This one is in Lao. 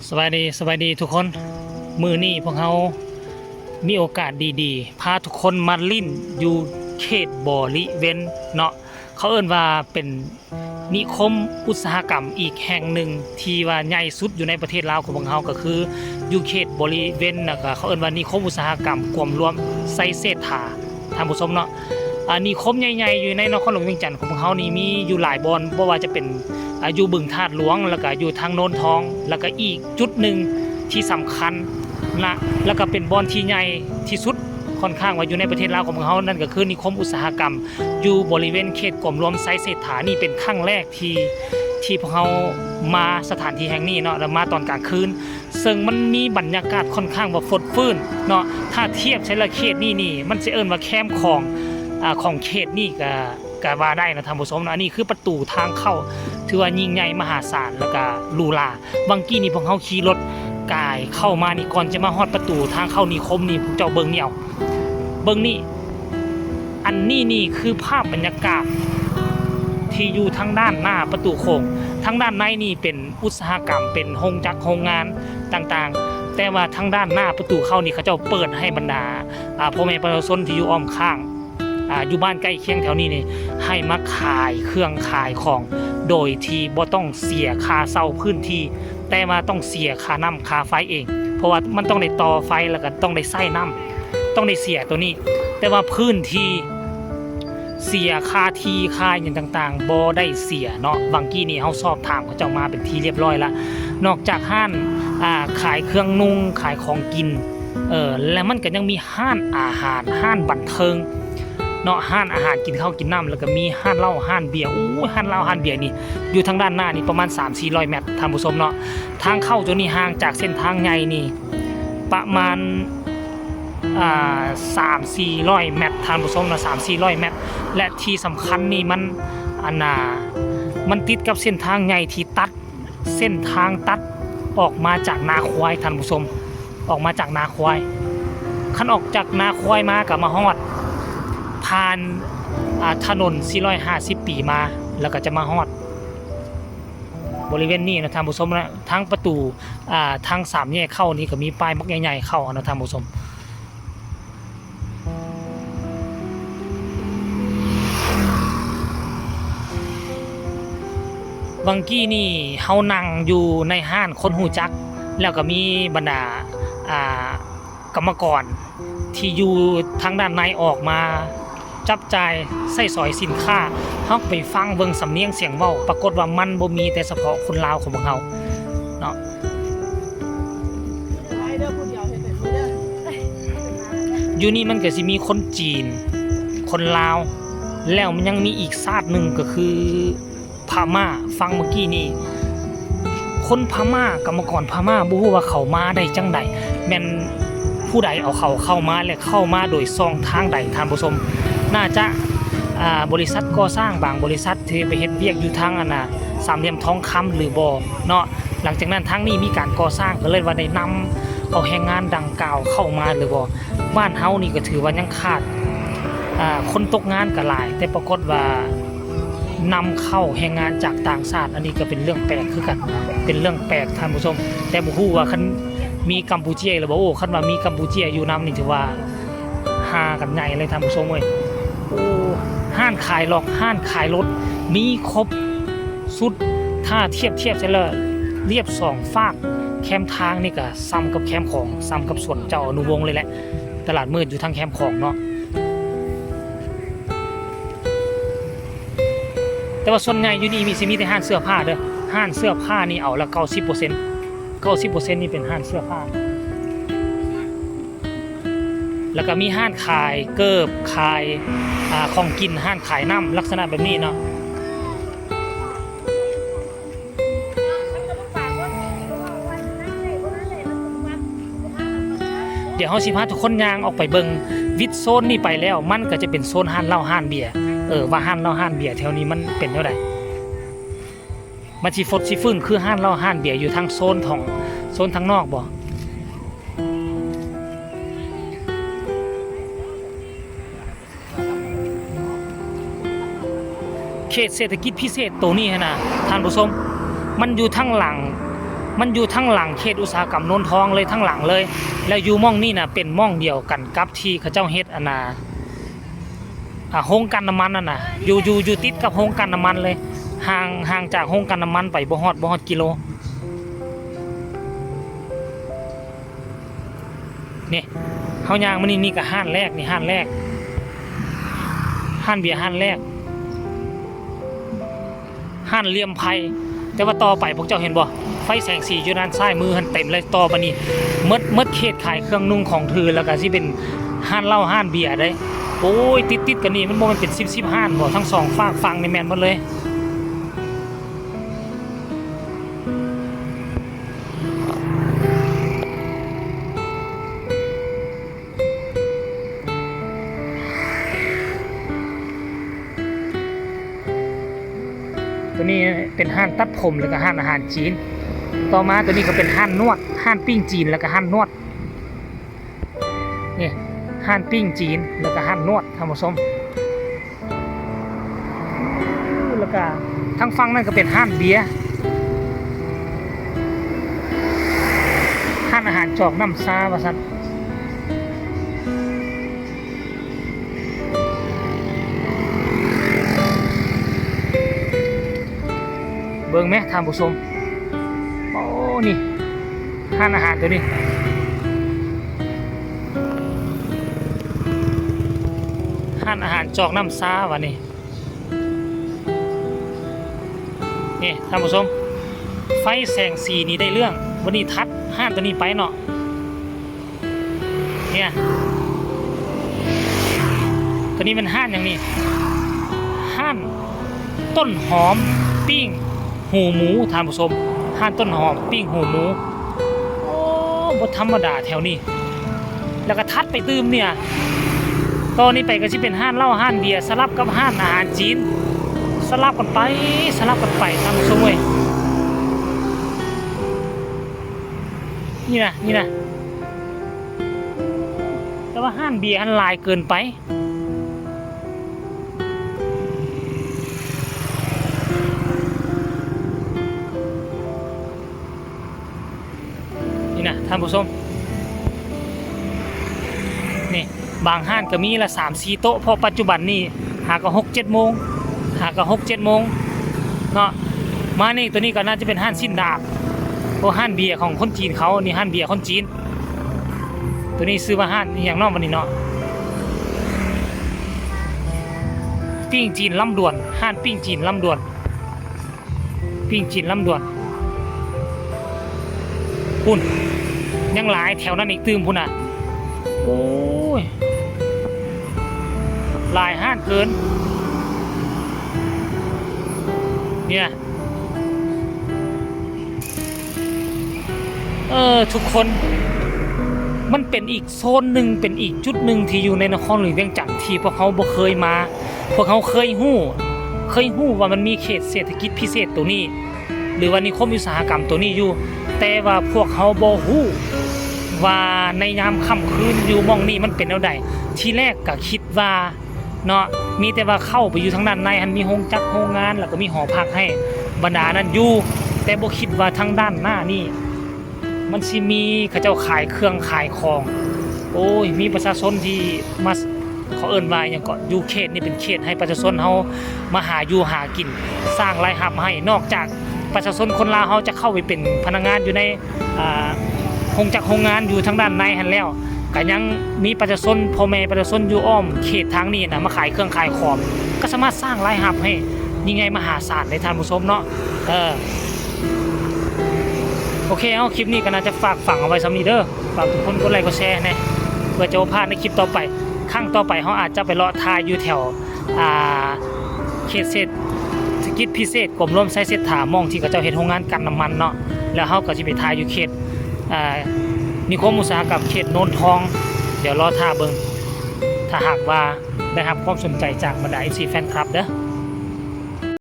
ສະບາຍດີ, ສະບາຍດີທຸກຄົນ. ມື້ນີ້ພວກເຮົາມີໂອກາດດີໆ ພາທຸກຄົນມາຫຼິ້ນຢູ່ເຂດບໍລິເວນເນາະ, ເຂົາເອີ້ນວ່າເປັນນິຄົມອຸດສາຫະກຳອີກແຫ່ງໜຶ່ງທີ່ວ່າໃຫຍ່ສຸດຢູ່ໃນປະເທດລາວຂອງພວກເຮົາ ກໍຄືຢູ່ເຂດບໍລິເວນ ແລ້ວກໍເຂົາເອີ້ນວ່ານິຄົມອຸດສາຫະກຳກວມລວມໄຊເສດຖາ. ທ່ານຜູ້ຊົມເນາະ, ອາ ນິຄົມໃຫຍ່ໆຢູ່ໃນນະຄອນຫຼວງວຽງຈັນຂອງພວກເຮົານີ້ມີຢູ່ຫຼາຍບ່ອນ, ບໍ່ວ່າຈະເປັນ ອາ ຢູ່ບຶງທາດຫຼວງ ແລ້ວກະຢູ່ທາງໂນນທອງ ແລ້ວກະອີກຈຸດໜຶ່ງທີ່ສຳຄັນນະ ແລ້ວກະເປັນບ່ອນທີ່ໃຫຍ່ທີ່ສຸດ ຄ່ອນຂ້າງວ່າຢູ່ໃນປະເທດລາວຂອງພວກເຮົາ ນັ້ນກະຄືນິຄົມອຸດສາຫະກຳຢູ່ບໍລິເວນເຂດກວມລວມໄຊເສດຖາ. ນີ້ເປັນຄັ້ງແລກທີ່ ທີ່ພວກເຮົາມາສະຖານທີ່ແຫ່ງນີ້ເນາະ ແລ້ວມາຕອນກາງຄືນ ເຊິ່ງມັນມີບັນຍາກາດຄ່ອນຂ້າງວ່າຟົດຟື້ນເນາະ. ຖ້າທຽບໃສ່ລະເຂດນີ້ນີ້ ມັນຊິເອີ້ນວ່າແຄມຂອງ ອາ ຂອງເຂດນີ້ກະ ກະວ່າໄດ້ນະທ່ານຜູ້ຊົມເນາະ. ອັນນີ້ຄືປະຕູທາງເຂົ້າ ຖືວ່າຍິ່ງໃຫຍ່ມະຫາສານ ແລ້ວກະຫຼູຫຼາ. ຫວ່າງກີ້ນີ້ພວກເຮົາຂີ່ລົດກາຍເຂົ້າມານີ້ ກ່ອນຈະມາຮອດປະຕູທາງເຂົ້ານິຄົມນີ້ ພວກເຈົ້າເບິ່ງນີ້ເອົາ ເບິ່ງນີ້. ອັນນີ້ນີ້ຄືພາບບັນຍາກາດທີ່ຢູ່ທາງດ້ານໜ້າປະຕູໂຂງ. ທາງດ້ານໃນນີ້ເປັນອຸດສາຫະກຳ ເປັນໂຮງຈັກໂຮງງານຕ່າງໆ, ແຕ່ວ່າທາງດ້ານໜ້າປະຕູເຂົ້ານີ້ ເຂົາເຈົ້າເປີດໃຫ້ບັນດາ ອາ ພໍ່ແມ່ປະຊາຊົນທີ່ຢູ່ອ້ອມຂ້າງ ອາ ຢູ່ບ້ານໃກ້ຄຽງແຖວນີ້ນີ້ ໃຫ້ມາຂາຍເຄື່ອງຂາຍຂອງ ໂດຍທີ່ບໍ່ຕ້ອງເສຍຄ່າເຊົ່າພື້ນທີ່, ແຕ່ວ່າຕ້ອງເສຍຄ່ານ້ຳຄ່າໄຟເອງ ເພາະວ່າມັນຕ້ອງໄດ້ຕໍ່ໄຟ ແລ້ວກໍຕ້ອງໄດ້ໃຊ້ນ້ຳ ຕ້ອງໄດ້ເສຍໂຕນີ້. ແຕ່ວ່າພື້ນທີ່ ເສຍຄ່າທີ່ຄ່າຫຍັງຕ່າງໆ ບໍ່ໄດ້ເສຍເນາະ. ຫວ່າງກີ້ນີ້ເຮົາສອບຖາມເຂົາເຈົ້າມາເປັນທີ່ລຽບຮ້ອຍລະ. ນອກຈາກຮ້ານ ອາ ຂາຍເຄື່ອງນຸ່ງ ຂາຍຂອງກິນ ເອີ ແລະມັນກໍຍັງມີຮ້ານອາຫານ ຮ້ານບັນເທີງເນາະ, ຮ້ານອາຫານກິນເຂົ້າກິນນ້ຳ ແລ້ວກໍມີຮ້ານເຫຼົ້າຮ້ານເບຍ. ໂອ້ຍ ຮ້ານເຫຼົ້າຮ້ານເບຍນີ້ຢູ່ທາງດ້ານໜ້ານີ້ປະມານສາມສີ່ຮ້ອຍແມັດ ທ່ານຜູ້ຊົມເນາະ. ທາງເຂົ້າໂຕນີ້ຫ່າງຈາກເສັ້ນທາງໃຫຍ່ນີ້ປະມານ ອ່າ ສາມສີ່ຮ້ອຍແມັດ ທ່ານຜູ້ຊົມເນາະ, ສາມສີ່ຮ້ອຍແມັດ. ແລະທີ່ສຳຄັນນີ້ມັນ ອັນນ່າ ມັນຕິດກັບເສັ້ນທາງໃຫຍ່ທີ່ຕັດ ເສັ້ນທາງຕັດອອກມາຈາກນາຄວາຍ ທ່ານຜູ້ຊົມ, ອອກມາຈາກນາຄວາຍ. ຄັນອອກຈາກນາຄວາຍມາກໍມາຮອດ ຜ່ານ ອ່າ ຖະໜົນສີ່ຮ້ອຍຫ້າສິບປີມາ ແລ້ວກໍຈະມາຮອດບໍລິເວນນີ້ນະທ່ານຜູ້ຊົມນະ. ທາງປະຕູ ອ່າ ທາງສາມແຍກເຂົ້ານີ້ກໍມີປ້າຍບັກໃຫຍ່ໆເຂົ້ານະທ່ານຜູ້ຊົມ. ຫວ່າງກີ້ນີ້ເຮົານັ່ງຢູ່ໃນຮ້ານຄົນຮູ້ຈັກ ແລ້ວກໍມີບັນດາ ອ່າ ກຳມະກອນທີ່ຢູ່ທາງດ້ານໃນອອກມາ ຈັບຈ່າຍໃຊ້ສອຍສິນຄ້າ. ເຮົາໄປຟັງເບິ່ງສຳນຽງສຽງເວົ້າ ປາກົດວ່າມັນບໍ່ມີແຕ່ສະເພາະຄົນລາວຂອງພວກເຮົາເນາະ. ຢູ່ນີ້ມັນກໍຊິມີຄົນຈີນ ຄົນລາວ ແລ້ວມັນຍັງມີອີກຊາດໜຶ່ງກໍຄື ພະມ້າ. ຟັງເມື່ອກີ້ນີ້ ຄົນພະມ້າ ກຳມະກອນພະມ້າ ບໍ່ຮູ້ວ່າເຂົາມາໄດ້ຈັ່ງໃດ, ແມ່ນຜູ້ໃດເອົາເຂົາເຂົ້າມາ ແລະ ເຂົ້າມາໂດຍຊ່ອງທາງໃດທ່ານຜູ້ຊົມ? ໜ້າຈະ ອ່າ ບໍລິສັດກໍ່ສ້າງບາງບໍລິສັດທີ່ໄປເຮັດວຽກຢູ່ທາງ ອັນນ່າ ສາມຫຼ່ຽມທອງຄຳ ຫຼືບໍ່ເນາະ. ຫຼັງຈາກນັ້ນທາງນີ້ມີການກໍ່ສ້າງ ກໍເລີຍວ່າໄດ້ນຳເອົາແຮງງານດັ່ງກ່າວເຂົ້າມາ ຫຼືບໍ່? ບ້ານເຮົານີ້ກໍຖືວ່າຍັງຂາດ ອ່າ ຄົນຕົກງານກໍຫຼາຍ ແຕ່ປາກົດວ່ານຳເຂົ້າແຮງງານຈາກຕ່າງຊາດ. ອັນນີ້ກໍເປັນເລື່ອງແປກຄືກັນ ເປັນເລື່ອງແປກທ່ານຜູ້ຊົມ, ແຕ່ບໍ່ຮູ້ວ່າຄັນມີກຳປູເຈຍຫຼືບໍ່. ໂອ້ ຄັນວ່າມີກຳປູເຈຍຢູ່ນຳນີ້ ຖືວ່າຫາກັນໃຫຍ່ເລີຍທ່ານຜູ້ຊົມເອີຍ. ໂອ້ ຮ້ານຂາຍລັອກ ຮ້ານຂາຍລົດ ມີຄົບຊຸດ. ຖ້າທຽບ ທຽບໃສ່ແລ້ວ ລຽບສອງຟາກແຄມທາງນີ້ກະສ່ຳກັບແຄມຂອງ ສ່ຳກັບສວນເຈົ້າອະນຸວົງເລີຍແຫຼະ. ຕະຫຼາດມືດຢູ່ທາງແຄມຂອງເນາະ, ແຕ່ວ່າສ່ວນໃຫຍ່ຢູ່ນີ້ມີ ຊິມີແຕ່ຮ້ານເສື້ອຜ້າເດີ້. ຮ້ານເສື້ອຜ້ານີ້ເອົາລະເກົ້າສິບເປີເຊັນ ເກົ້າສິບເປີເຊັນນີ້ເປັນຮ້ານເສື້ອຜ້າ, ແລ້ວກໍມີຮ້ານຂາຍເກີບ ຂາຍ ອ່າ ຂອງກິນ ຮ້ານຂາຍນ້ຳ ລັກສະນະແບບນີ້ເນາະ. ດຽວເຮົາຊິພາທຸກຄົນຍ່າງອອກໄປເບິ່ງ, ວິດໂຊນນີ້ໄປແລ້ວ ມັນກໍຈະເປັນໂຊນຮ້ານເຫຼົ້າຮ້ານເບຍ. ເອີ ວ່າຮ້ານເຫຼົ້າຮ້ານເບຍແຖວນີ້ມັນເປັນແນວໃດ? ມັນຊິຟົດຊິຟື້ນຄືຮ້ານເຫຼົ້າຮ້ານເບຍຢູ່ທາງໂຊນຂອງ ໂຊນທາງນອກບໍ່? ເຂດເສດຖະກິດພິເສດໂຕນີ້ຫັ້ນນະ ທ່ານຜູ້ຊົມ, ມັນຢູ່ທາງຫຼັງ ມັນຢູ່ທາງຫຼັງເຂດອຸດສາຫະກຳໂນນທອງເລີຍ ທາງຫຼັງເລີຍ. ແລ້ວຢູ່ໝ່ອງນີ້ນະ ເປັນໝ່ອງດຽວກັນກັບທີ່ເຂົາເຈົ້າເຮັດ ອັນນ່າ ອ່າ ໂຮງກັ່ນນ້ຳມັນນັ້ນນະ ຢູ່ ຢູ່ ຢູ່ຕິດກັບໂຮງກັ່ນນ້ຳມັນເລີຍ. ຫ່າງ ຫ່າງຈາກໂຮງກັ່ນນ້ຳມັນໄປບໍ່ຮອດ ບໍ່ຮອດກິໂລ. ນີ້ ເຮົາຍ່າງມານີ້ ນີ້ກໍຮ້ານແລກ ນີ້ຮ້ານແລກ ຮ້ານເບຍຮ້ານແລກ ຮ້ານລ່ຽມໄພ. ແຕ່ວ່າຕໍ່ໄປພວກເຈົ້າເຫັນບໍ່ ໄຟແສງສີຢູ່ດ້ານຊ້າຍມືຫັ້ນເຕັມເລີຍ. ຕໍ່ໄປນີ້ໝົດ ໝົດເຂດຂາຍເຄື່ອງນຸ່ງຂອງຖື ແລ້ວກໍຊິເປັນຮ້ານເຫຼົ້າຮ້ານເບຍເດ້. ໂອ້ຍ ຕິດໆກັນນີ້ ມັນບໍ່ແມ່ນເປັນສິບ ສິບຮ້ານບໍ່ ທັງສອງຟາກຝັ່ງນີ້ແມ່ນໝົດເລີຍ. ຕົວນີ້ເປັນຮ້ານຕັດຜົມ ແລ້ວກໍຮ້ານອາຫານຈີນ. ຕໍ່ມາຕົວນີ້ກໍເປັນຮ້ານນວດ ຮ້ານປີ້ງຈີນ ແລ້ວກໍຮ້ານນວດ. ນີ້ ຮ້ານປີ້ງຈີນ ແລ້ວກໍຮ້ານນວດ ທ່ານຜູ້ຊົມ. ແລ້ວກະທາງຝັ່ງນັ້ນກໍເປັນຮ້ານເບຍ ຮ້ານອາຫານຈອກນ້ຳຊາວ່າຊັ້ນ. ເບິ່ງແມະທ່ານຜູ້ຊົມ ໂອ້ ນີ້ ຮ້ານອາຫານຕົວນີ້ ຮ້ານອາຫານຈອກນ້ຳຊາວ່ານີ້. ນີ້ທ່ານຜູ້ຊົມ ໄຟແສງສີນີ້ໄດ້ເລື່ອງ. ບັດນີ້ຖັດຮ້ານຕົວນີ້ໄປເນາະ ເນຍ ຕົວນີ້ແມ່ນຮ້ານຫຍັງນີ້ ຮ້ານຕົ້ນຫອມປີ້ງ ຫູໝູ ທ່ານຜູ້ຊົມ ຮ້ານຕົ້ນຫອມປີ້ງຫູໝູ. ໂອ້ ບໍ່ທຳມະດາແຖວນີ້. ແລ້ວກໍຖັດໄປຕື່ມເນຍ ຕໍ່ນີ້ໄປກໍຊິເປັນຮ້ານເຫຼົ້າຮ້ານເບຍ ສະຫຼັບກັບຮ້ານອາຫານຈີນ ສະຫຼັບກັນໄປ ສະຫຼັບກັນໄປ ທ່ານຜູ້ຊົມເອີຍ. ນີ້ນະ ນີ້ນະ ແຕ່ວ່າຮ້ານເບຍຫັ້ນຫຼາຍເກີນໄປ. ນີ້ນະທ່ານຜູ້ຊົມ ນີ້ ບາງຮ້ານກໍມີລະສາມສີ່ໂຕະ ເພາະປັດຈຸບັນນີ້ຫາກໍຫົກເຈັດໂມງ ຫາກໍຫົກເຈັດໂມງເນາະ. ມານີ້ ຕົວນີ້ກໍໜ້າຈະເປັນຮ້ານຊີ້ນດາບ ໂອ ຮ້ານເບຍຂອງຄົນຈີນເຂົາ ນີ້ຮ້ານເບຍຄົນຈີນ. ຕົວນີ້ຊື່ວ່າຮ້ານອີ່ຫຍັງເນາະ ບັດນີ້ເນາະ ປີ້ງຈີນລຳດວນ ຮ້ານປີ້ງຈີນລຳດວນ ປີ້ງຈີນລຳດວນ. ພຸ້ນ ຍັງຫຼາຍແຖວນັ້ນອີກຕື່ມພຸ້ນນະ. ໂອ້ຍ ຫຼາຍຮ້ານເກີນ ເນຍ. ເອີ ທຸກຄົນ ມັນເປັນອີກໂຊນໜຶ່ງ ເປັນອີກຈຸດໜຶ່ງທີ່ຢູ່ໃນນະຄອນຫຼວງວຽງຈັນ ທີ່ພວກເຮົາບໍ່ເຄີຍມາ. ພວກເຮົາເຄີຍຮູ້ ເຄີຍຮູ້ວ່າມັນມີເຂດເສດຖະກິດພິເສດໂຕນີ້ ຫຼືວ່ານິຄົມອຸດສາຫະກຳໂຕນີ້ຢູ່ ແຕ່ວ່າພວກເຮົາບໍ່ຮູ້ວ່າໃນຍາມຄ່ຳຄືນຢູ່ໝ່ອງນີ້ມັນເປັນແນວໃດ. ທີແລກກໍຄິດວ່າ ເນາະ ມີແຕ່ວ່າເຂົ້າໄປຢູ່ທາງດ້ານໃນຫັ້ນ ມີໂຮງຈັກໂຮງງານ ແລ້ວກໍມີຫໍພັກໃຫ້ບັນດານັ້ນຢູ່ ແຕ່ບໍ່ຄິດວ່າທາງດ້ານໜ້ານີ້ ມັນຊິມີເຂົາເຈົ້າຂາຍເຄື່ອງຂາຍຂອງ. ໂອ້ຍ ມີປະຊາຊົນທີ່ມາ ເຂົາເອີ້ນວ່າຫຍັງເກາະ ຢູ່ເຂດນີ້ເປັນເຂດໃຫ້ປະຊາຊົນເຮົາມາຫາຢູ່ຫາກິນ ສ້າງລາຍຮັບໃຫ້ ນອກຈາກ ປະຊາຊົນຄົນລາວເຮົາຈະເຂົ້າໄປເປັນພະນັກງານຢູ່ໃນ ອ່າ ໂຮງຈັກໂຮງງານຢູ່ທາງດ້ານໃນຫັ້ນແລ້ວ ກະຍັງມີປະຊາຊົນ ພໍ່ແມ່ປະຊາຊົນຢູ່ອ້ອມເຂດທາງນີ້ນະ ມາຂາຍເຄື່ອງຂາຍຂອງ ກະສາມາດສ້າງລາຍຮັບໃຫ້ຍິ່ງໃຫຍ່ມະຫາສານເດ້ທ່ານຜູ້ຊົມເນາະ. ເອີ ໂອເຄ ເອົາ ຄລິບນີ້ກະໜ້າຈະຝາກຝັງເອົາໄວ້ສ່ຳນີ້ເດີ ຝາກທຸກຄົນກົດໄລກົດແຊແດ່ ເພື່ອຈະບໍ່ພາດໃນຄລິບຕໍ່ໄປ. ຄັ້ງຕໍ່ໄປເຮົາອາດຈະໄປເລາະຖ່າຍຢູ່ແຖວ ອ່າ ເຂດເສດຖະກິດພິເສດ ກົມລວມໄຊເສດຖາ ໝ່ອງທີ່ເຂົາເຈົ້າເຮັດໂຮງງານກັ່ນນ້ຳມັນເນາະ ແລ້ວເຮົາກໍຊິໄປຖ່າຍຢູ່ເຂດ ອ່າ ນິຄົມອຸດສາຫະກຳເຂດໂນນທອງ. ດຽວລໍຖ້າເບິ່ງ ຖ້າຫາກວ່າໄດ້ຮັບຄວາມສົນໃຈຈາກບັນດາເອັຟຊີແຟນຄລັບເດີ.